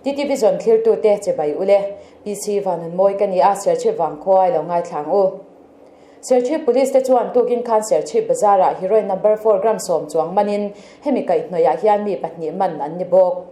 TTV zawn thlirtute che bai ule. PC Vanunmawi ka ni a, Serchhip vangkhua i lo ngaithla ang u. Serchhip Police te chuan tukin khan Serchhip Bazar-ah heroin number four gram sawm chuang manin hemi kaihhnawihah hian mi pahnih man an ni bawk.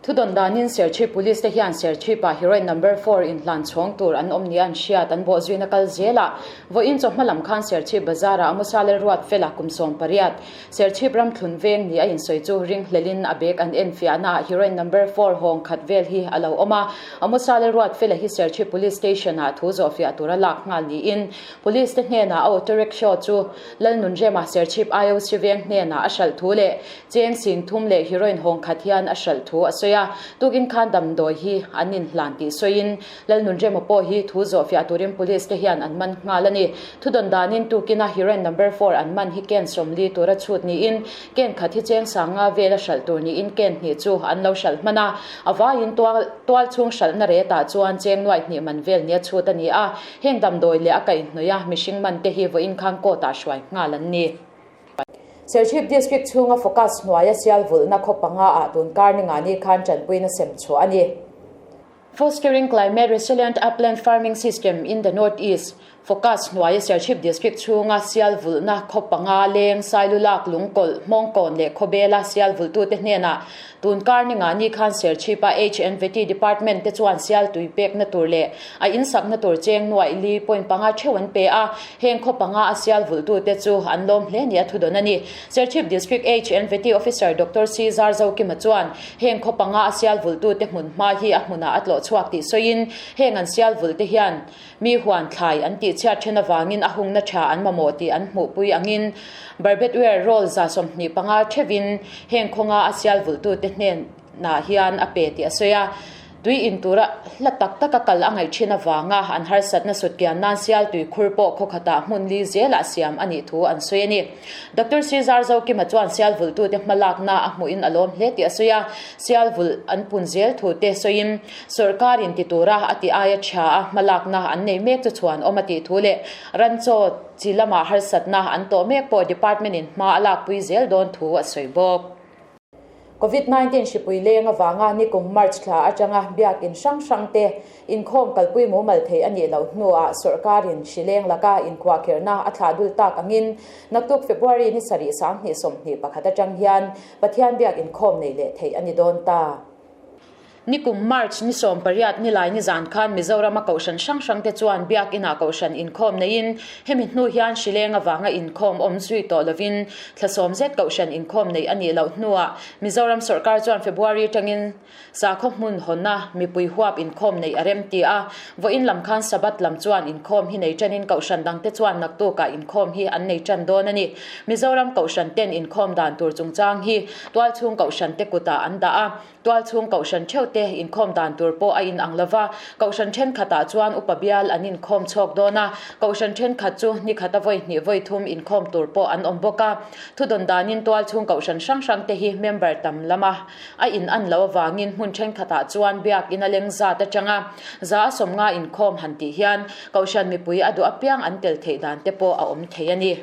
Thudawn danin Serchhip Police te hian Serchhip-ah heroin number four inhlan chhawng tur an awm nia an hriat an bawh zuina kal zelah vawiin chawhma lam khan Serchhip Bazar-ah Amusa Lalruat Fela kum 18 Serchhip ram thlun veng ni a insawi chu ringhlelin a bag an enfiahnaah heroin number four hawng khat vel hi a lo awm a. Amusa Lalruat Fela hi Serchhip Police Station-ah thu zawhfiah tura lak nghal niin Police te hnenah a auto rickshaw chu Lalnunrema Serchhip IOC veng hnenah a hralh thu leh Cheng sing thum leh heroin hawng khat hian a hralh thu a sawi a, tukin khan damdawi hi an inhlan tih sawiin Lalnunrema pawh hi thu zawhfiah turin police te hian an man nghal a ni. Thudawn danin tukina heroin number four an man hi ken 40 tura chhut niin ken khat hi cheng sanga vel a hralh tur niin ken hnih chu an lo hralh hman a, a vaiin tual tual chhung hralhna retah chuan cheng nuaih hnih man vel nia chhut a ni a, heng damdawi leh a kaihhnawih a mihring man te hi vawiin khan court ah hruai nghal an ni. Serchhip District chhunga focus hnuaia sial vulhna khaw panga ah tun kar ni ngani khan tanpuina sem chhuah a ni. Fostering Climate Resilient Upland Farming System in the North East Focus hnuaia Serchhip District chhunga sial vulhna khaw panga leng Sailulak Lungkawlh Hmawngkawn leh Khawbela sial vulhtute hnenah tun kar ni ngani khan Serchhipa HNVT Department te chuan sial tui pekna tur leh a insakna tur cheng nuaih li point panga theuh an pe a, heng khaw panga a sial vulhtute chu an lawm hle nia thudawn a ni. Serchhip District HNVT Officer Doctor C Zarzokima chuan heng khaw panga a sial vulhtute hmun hma hi a hmunah a tlawh chhuak tih sawiin heng an sial vulte hian mi huan thlai an tih chhiat then avangin a hungna tha an mamawh tih an hmuhpui angin barbed wire roll 25 theuhin heng khawnga a sial vulhtute hnenah hian a pe tih a sawi a. Tui in tura hla tak taka kal a ngaih thin avanga an harsatna sutkian nan sial tui khur pawh khaw khatah hmun li zelah siam a nih thu an sawi a ni. Doctor Caesar Zokima chuan sial vulhtute hmalakna a hmuhin a lawm hle tih a sawi a, sial vulh an pun zel thu te sawiin sawrkarin ti tura a ti aia tha a hmalakna an nei mek chu chhuan awm a tih thu leh ranchaw chi lama harsatna an tawh mek pawh department in hma a lakpui zel dawn thu a sawi bawk. Covid 19 hripui leng avanga nikum March thla atanga biakin hrang hrang te inkhawm kalpui mumal thei a nih loh hnuah sawrkarin hri leng laka inkhuahkhirhna a thlah dul tak angin naktuk February ni sarih 2021 atang hian Pathian biak inkhawm nei leh theih a ni dawn ta. Nikum March ni 18 ni lai ni zan khan Mizoram a kohhran hrang hrang te chuan biakinah kohhran inkhawm neiin hemi hnu hian hri leng avanga inkhawm awm zui tawh lovin thla sawm zet kohhran inkhawm nei a nih loh hnuah Mizoram sawrkar chuan February atangin sakhaw hmun hawnna mipui huap inkhawm nei a rem ti a, vawiin lam khan Sabbath lam chuan inkhawm hi nei tanin kohhran dangte chuan naktukah inkhawm hi an nei tan dawn a ni. Mizoram kohhran ten inkhawm dan tur chungchang hi tualchhung kohhran te kutah an dah a. Tualchhung kohhran theuh te inkhawm dan tur pawh a inang lo va, kohhran thenkhatah chuan upa bial an inkhawm chhawk dawn a, kohhran thenkhat chu ni khata vawi hnih vawi thum inkhawm tur pawh an awm bawk a. Thudawn danin tualchhung kohhran hrang hrang te hi member tam lama a inan lo avangin hmun thenkhatah chuan biakina leng zat atanga za a sawmnga inkhawm han tih hian kohhran mipui a duh apiang an tel theih dan te pawh a awm thei a ni.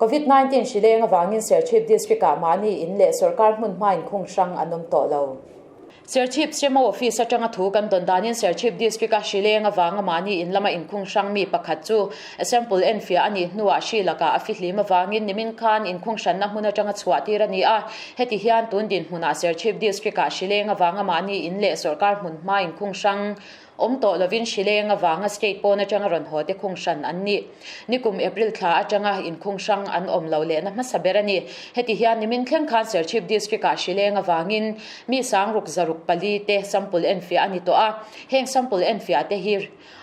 Covid 19 hri leng avangin Serchhip District ah mahni in leh sawrkar hmun hmain khung hrang an awm tawh lo. Serchhip CMO Office atanga thu kan dawn danin Serchhip District a hri leng avanga mahni in lama inkhung hrang mi pakhat chu sample enfiah a nih hnuah hri lakah a fihlim avangin nimin khan inkhung hranna hmun atanga chhuah tir a ni a. Heti hian tun dinhmunah Serchhip District ah hri leng avanga mahni in leh sawrkar hmun hma inkhung hrang Awm tawh lovin hri leng avanga state pawn atanga rawn haw te khung hran an ni. Nikum April thla atanga inkhung hrang an awm lo lehna hmasa ber a ni. Heti hian nimin thleng khan Serchhip District ah hri leng avangin mi sangruk zaruk pali te sample enfiah a ni tawh a. Heng sample enfiah te hi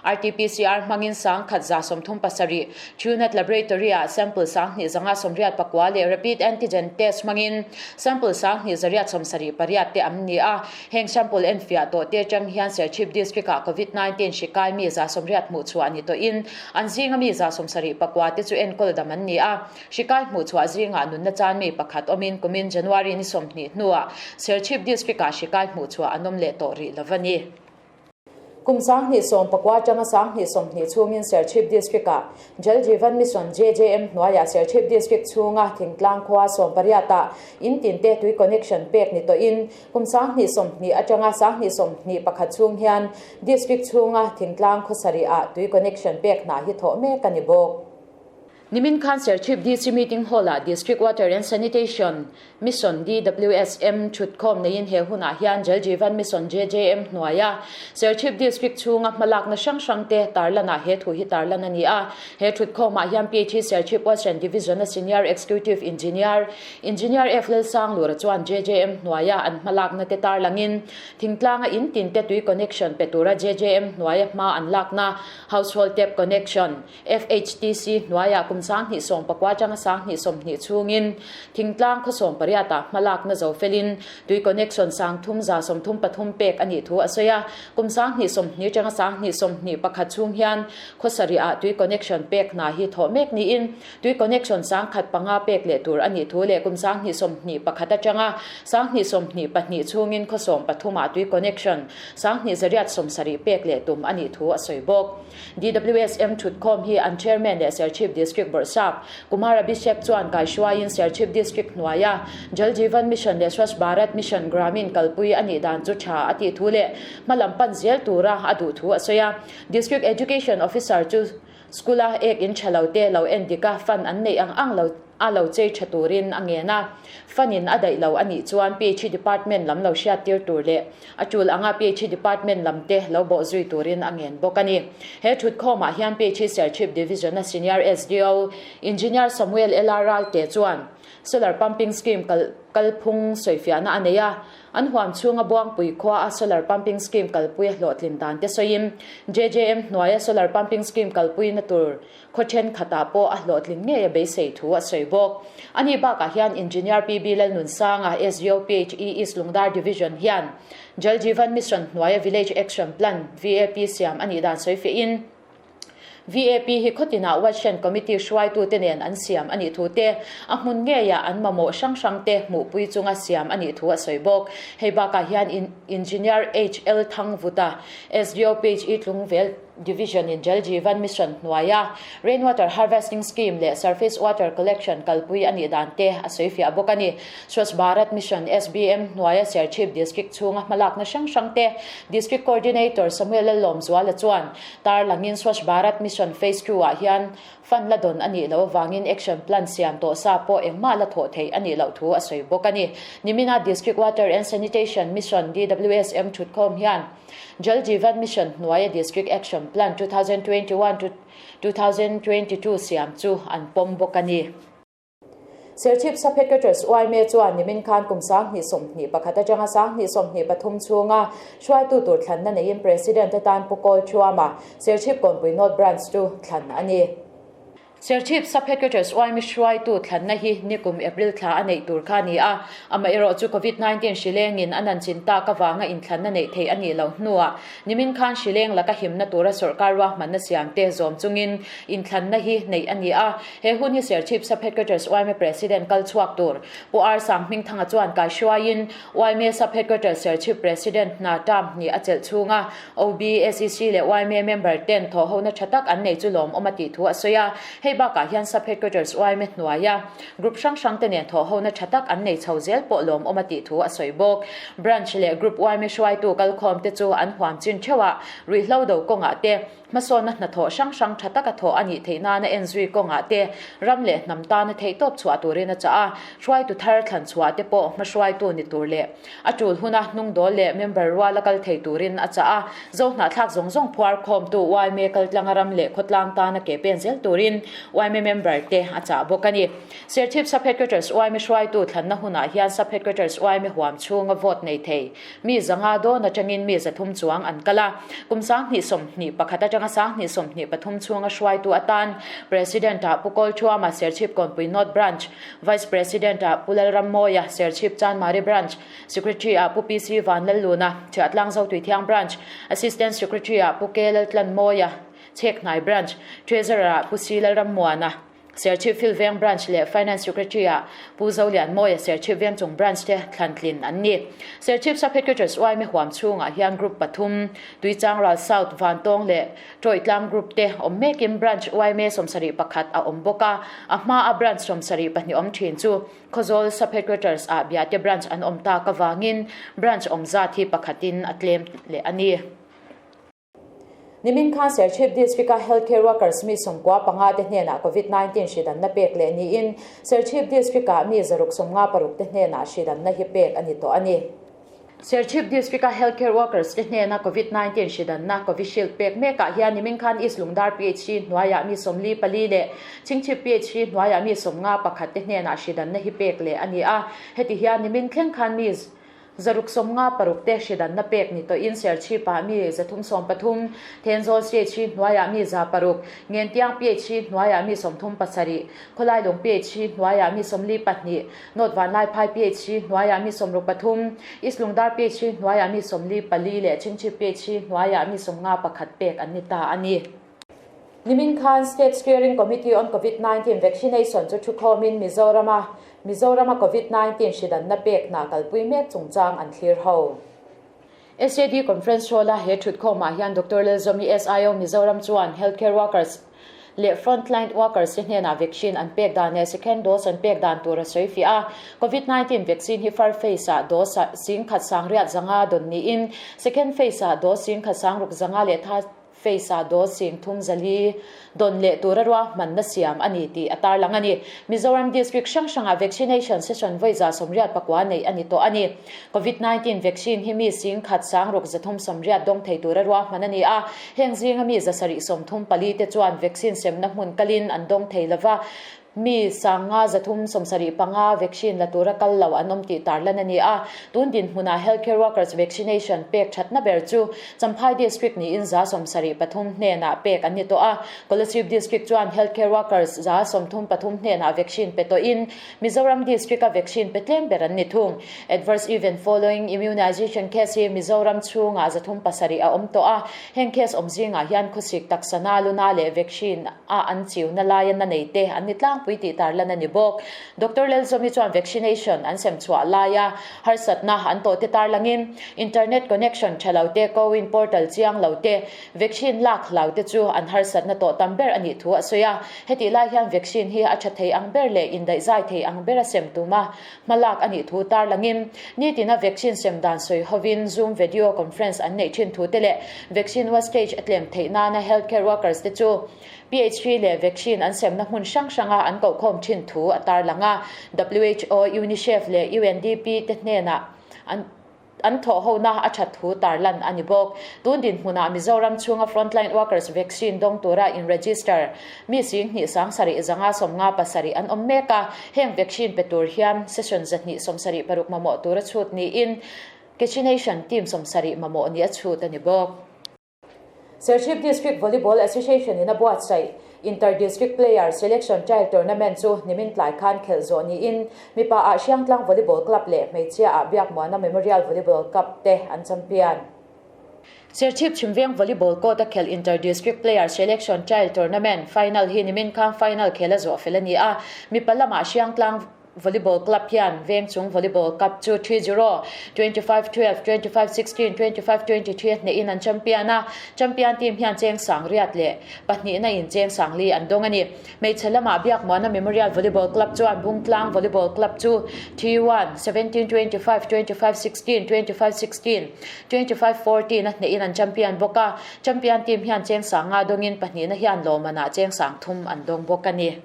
RT-PCR hmangin sang khat 37, Truenat Laboratory ah sample 2 89 leh Rapid Antigen Test hmangin sample 2178 te an ni a. Heng sample enfiah tawh te atang hian Serchhip District ah Covid 19 hri kai mi 80 hmuh chhuah ni tawhin an zinga mi 74 te chu enkawl dam an ni a. Hri kai hmuh chhuah zingah nunna chan mi pakhat awmin kumin January ni 20 hnuah Serchhip District ah hri kai hmuh chhuah an awm leh tawh rih lo a ni. Kum 2019 atanga 2020 chhungin Serchhip District-ah Jal Jeevan Mission, JJM, hnuaiah Serchhip District chhunga thingtlang khua 18 ah in tinte tui connection pek ni tawhin kum 2020 atanga 2021 chhung hian District chhunga thingtlang khaw sarihah tui connection pek hna hi thawh mek a ni bawk. Nimin khan Serchhip DC Meeting Hall-ah District Water and Sanitation Mission, DWSM, thutkhawm neiin he hunah hian Jal Jeevan Mission, JJM, hnuaia Serchhip District chhunga hmalakna hrang hrangte tarlanah he thu hi tarlan a ni a. He thutkhawmah hian PHE Serchhip Western Division-a Senior Executive Engineer, Engineer F Lalsanglura chuan JJM hnuaia an hmalakna te tarlangin thingtlanga in tinte tui connection pe tura JJM hnuaia hma an lakna Household Tap Connection, FHTC hnuaiah kum 2019 atanga 2020 chhungin thingtlang khaw 18 ah hmalakna zo felin tui connection 3133 pek a nih thu a sawi a. Kum 2020 atanga 2021 chhung hian khaw sarih ah tui connection pek hna hi thawh mek niin tui connection 1005 pek leh tur a nih thu leh kum 2021 atanga 2022 chhungin khaw 13 ah tui connection 2870 pek leh tum a nih thu a sawi bawk. DWSM thutkhawm hi an Chairman leh Serchhip District Bawrhsap Kumar Abhishek chuan kaihruaiin Serchhip District hnuaia Jal Jeevan Mission leh Swachh Bharat Mission Gramin kalpui a nih dan chu tha a tih thu leh hmalam pan zel tura a duh thu a sawi a. District Education Officer chu School-a ek in tha lo te lo en dik a, fund an neih ang ang lo a lo chei tha turin a ngen a. Fund in a daih lo a nih chuan PHE Department lam lo hriat tir tur leh a tul anga PHE Department lam te lo bawh zui turin a ngen bawk a ni. He thutkhawmah hian PHE Serchhip Division-a Senior SDO, Engineer Samuel LR Ralte chuan Solar Pumping Scheme kal kalphung sawifiahna a nei a. An huam chhunga Buangpui khua a Solar Pumping Scheme kalpui a hlawhtlin dan te sawiin JJM hnuaia Solar Pumping Scheme kalpuina tur Khaw thenkhatah pawh a hlawhtlin ngei a beisei thu a sawi bawk. Ani bakah hian Engineer PB Lalnunsanga, SGOPHE East Lungdar Division hian Jal Jeevan Mission hnuaia Village Action Plan, VAP, siam a nih dan sawi fiahin, VAP hi khaw tinah Watch-Shen Committee hruaitute nen an siam a nih thu te, a hmun ngeiah an mamawh hrang hrangte hmuhpui chunga siam a nih thu a sawi bawk. Hei bakah hian Engineer HL Thangvuta, SGOPHE Tlungvel, Division in Jal Jeevan Mission hnuaia Rain Water Harvesting Scheme leh Surface Water Collection kalpui a nih dan te a sawi fiah bawk a ni. Swachh Bharat Mission, SBM, hnuaia Serchhip District chhunga hmalakna hrang hrang te District Coordinator Samuel Lalawmzuala chuan tarlangin Swachh Bharat Mission Phase Two ah hian fund la dawn a nih loh avangin action plan siam tawh sa pawh engmah la thawh theih a nih loh thu a sawi bawk a ni. Nimina District Water and Sanitation Mission, DWSM, thutkhawm hian Jal Jeevan Mission hnuaia District Action Plan 2021 to 2022 siam chu an pawm bawk a ni. Serchhip Sub-Headquarters yma chuan nimin khan kum 2021 atanga 2023 chhunga hruaitu tur thlanna neiin President atan Pu Kawl Thuama, Serchhip Kawnpui North Branch chu thlan a ni. Serchhip Sub-Headquarters yma hruaitu thlanna hi nikum April thla a neih tur kha a ni a, amaherawh chu Covid 19 hrilengin a nanchin tak avanga inthlanna neih theih a nih loh hnuah nimin khan hrileng laka himna tura sawrkar ruahmanna siamte zawm chungin inthlanna hi neih a ni a. He hun hi Serchhip Sub-Headquarters yma President kal chhuak tur Pu R Sanghmingthanga chuan kaihruaiin yma Sub-Headquarters Serchhip President hna term hnih a chelh chhunga OB, SEC leh yma member ten thawhhona tha tak an nei chu lawmawm a tih thu a sawi a. Hei bakah hian Sub-Headquarters yma hnuaia group hrang hrang te nen thawhhona tha tak an nei chho zel pawh lawmawm a tih thu a sawi bawk. Branch leh Group yma hruaitu kalkhawm te chu an huam chin theuh a, ruihhlo do kawngah te, Hmasawnna hnathawh hrang hrang tha taka thawh a nih theih nana en zui kawngah te ram leh hnam tana theihtawp chhuah turin a chah a, hruaitu thar thlan chhuah te pawh hmahruaitu ni tur leh a tul huna hnungdawl leh member ruala kal thei turin a chah a, zo hnahthlak zawng zawng phuar khawmtu yma kaltlanga ram leh khawtlang tana ke pen zel turin yma member te a chah bawk a ni. Serchhip Sub-Headquarters yma hruaitu thlanna hunah hian Sub-Headquarters yma huam chhunga vote nei thei Mi zanga dawn atangin mi 300 chuang an kal a, kum 2021 atanga 2023 chhunga hruaitu atan President-ah Pu Kawlthuama Serchhip Kawnpui North Branch, Vice President-ah Pu Lalrammawia Serchhip Chanmari Branch, Secretary-ah Pu PC Vanlalluna Chhiahtlang Zotuithiang Branch, Assistant Secretary-ah Pu K Laltlanmawia Chhekhnai Branch, Treasurer-ah Pu C Lalrammuana. Serchhip Field Veng Branch leh Finance Secretary-ah Pu Zolianmawia Serchhip Vengchung Branch te thlantlin an ni. Serchhip Sub-Headquarters yma huam chhungah hian Group pathum, Tuichangral South, Vantawng leh Tawitlang Group te awm mekin Branch yma 71 a awm bawk a, a hmaa Branch 72 awm thin chu Khawzawl Sub-Headquarters ah Biate Branch an awm tak avangin Branch awm zat hi pakhatin a tlem leh a ni. Nimin khan Serchhip District-a Healthcare Workers mi 95 te hnenah Covid-19 hri danna pek leh niin Serchhip District-ah mi 156 te hnenah hri danna hi pek a ni tawh a ni. Serchhip District-a Healthcare Workers te hnena Covid-19 hri danna Covishield pek mekah hian nimin khan East Lungdar PHC hnuaiah mi 44 leh Chhingchhip PHC hnuaiah mi 51 te hnenah hri danna hi pek leh a ni a. Heti hian nimin thleng khan mi 156 te hri danna pek ni tawhin Serchhipah mi 313, Thenzawl CHC hnuaiah mi 600, Ngentiang PHC hnuaiah mi 37, Khawlailung PHC hnuaiah mi 42, North Vanlaiphai PHC hnuaiah mi 63, East Lungdar PHC hnuaiah mi 44 leh Chhingchhip PHC hnuaiah mi 51 pek an ni ta a ni. Nimin khan State Steering Committee on Covid-19 Vaccination chu thukhawmin Mizorama Mizorama Covid-19 hri danna pek hna kalpui mek chungchang an thlir ho. SAD Conference Hall-a he thutkhawmah hian Doctor Lalzawmi SIO Mizoram chuan Healthcare Workers leh Frontline Workers te hnenah vaccine an pek dan leh second dose an pek dan tur a sawi fiah a. Covid-19 vaccine hi first phase-ah dose 10,905 dawn niin second phase-ah dose 10,600 leh third Face-ah dose 3,400 dawn leh tura ruahmanna siam a ni tih a tarlang a ni. Mizoram District hrang hrangah vaccination session vawi 89 neih a ni tawh a ni. Covid 19 vaccine hi mi 1,680 dawng thei tura ruahman a ni a, heng zinga mi 734 te chuan vaccine semna hmun kalin an dawng thei lova, Mi 5,375 vaccine la tura kal lo an awm tih tarlan a ni a. Tun dinhmunah healthcare workers vaccination pek thatna ber chu Champhai District niin 73 hnenah pek an ni tawh a. Kolasib District chuan healthcare workers 33 hnenah vaccine pe tawhin Mizoram District-a vaccine pe tlem ber an ni thung. Adverse event following immunization case hi Mizoram chhungah 37 a awm tawh a. Heng case awm zingah hian khawsik taksana luna leh vaccine a an chiuna laia na nei te an ni tlangpui tih tarlan a ni bawk. Doctor Lalzawmi chuan vaccination an sem chhuah laia harsatna an tawh te tarlangin internet connection tha lo te, CoWIN portal chiang lo te, vaccine lak hlau te chu an harsatna tawh tam ber a nih thu a sawi a. Hetih lai hian vaccine hi a tha thei ang ber leh indaihzai thei ang bera sem tuma hmalak a nih thu tarlangin nitina vaccine sem dan sawi hovin Zoom video conference an neih thin thu te leh vaccine wastage a tlem theih nana healthcare workers te chu PHC leh vaccine an semna hmun hrang hranga an kohkhawm thin thu a tarlang a. WHO, UNICEF leh UNDP te hnenah an An thawhhona a that thu tarlan a ni bawk. Tun dinhmunah Mizoram chhunga frontline workers vaccine dawng tura in-register mi 27,557 an awm mek a, heng vaccine pe tur hian session 276 mamawh tura chhut niin Vaccination team 70 mamawh ni a chhut a ni bawk. Serchhip District Volleyball Association in a buatsaih Inter District Player Selection Trial Tournament chu nimin tlai khan khelh zawh niin mipa ah Hriangtlang Volleyball Club leh hmeichhia ah Biakmuana Memorial Volleyball Cup te an champion. Serchhip Chhimveng Volleyball Court a khelh Inter District Player Selection Trial Tournament Final hi nimin khan final khel a zawh fel a ni a, mipa lamah Hriangtlang Volleyball Club hian Vengchung Volleyball Cup chu 3-0, 25-12, 25-16, 25-23 a hnehin an champion a, champion team hian cheng sang riat leh pahnihna in cheng sang li an dawng a ni. Hmeichhe lamah Biakmuana Memorial Volleyball Club chuan Bungtlang Volleyball Club chu 3-1, 17-25, 25-16, 25-16, 25-14 a hnehin an champion bawk a, champion team hian cheng sang nga dawngin pahnihna hian lawmmanah cheng sang thum an dawng bawk a ni.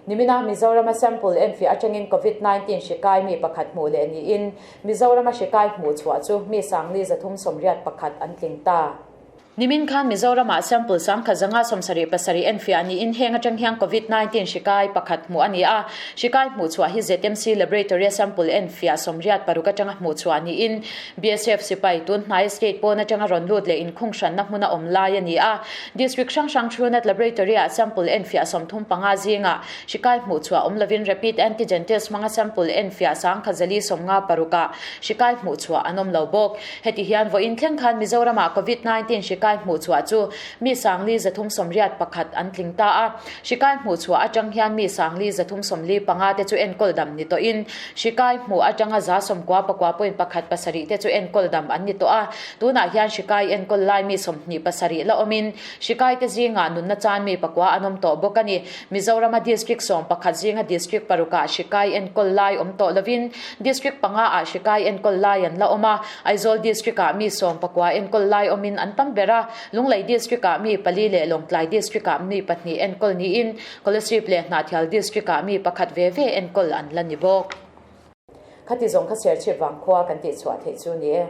Nimina Mizorama sample enfiah atangin Covid 19 hri kai mi pakhat hmuh leh niin Mizorama hri kai hmuh chhuah chu mi 4,381 an tling ta. Nimin khan Mizorama sample 1,577 enfiah niin heng atang hian Covid 19 hri kai pakhat hmuh a ni a. Hri kai hmuh chhuah hi ZMC Laboratory-a sample enfiah 86 atanga hmuh chhuah niin BSF sipai tun hnai state pawn atanga rawn lut leh inkhung hranna hmuna awm lai a ni a. District hrang hrang Truenat Laboratory-ah sample enfiah 35 zingah hri kai hmuh chhuah awm lovin rapid antigen test hmanga sample enfiah 1,056 ah hri kai hmuh chhuah an awm lo bawk. Heti hian vawiin thleng khan Mizoramah Covid 19 hri kai kai hmuhchhuah chu mi 4 381 an tling ta a. Hri kai hmuhchhuah atang hian mi 4 345 te chu enkawl dam ni tawhin hri kai hmuh atanga 99.17 te chu enkawl dam an ni tawh a. Tunah hian hri kai enkawl lai mi 27 la awmin hri kai te zingah nunna chan mi pakua an awm tawh bawk a ni. Mizorama District 11 zinga District parukah hri kai enkawl lai awm tawh lovin District panga ah hri kai enkawl lai an la awm a. Aizawl District ah mi 19 enkawl lai awmin an tam ber a. Lunglei District ah mi pali leh Lawngtlai District ah mi pahnih enkawl niin Kolasib leh Hnahthial District ah mi pakhat ve ve enkawl an la ni bawk. Khati zawng kha Serchhip vangkhua kan tihchhuah theih chu ni e.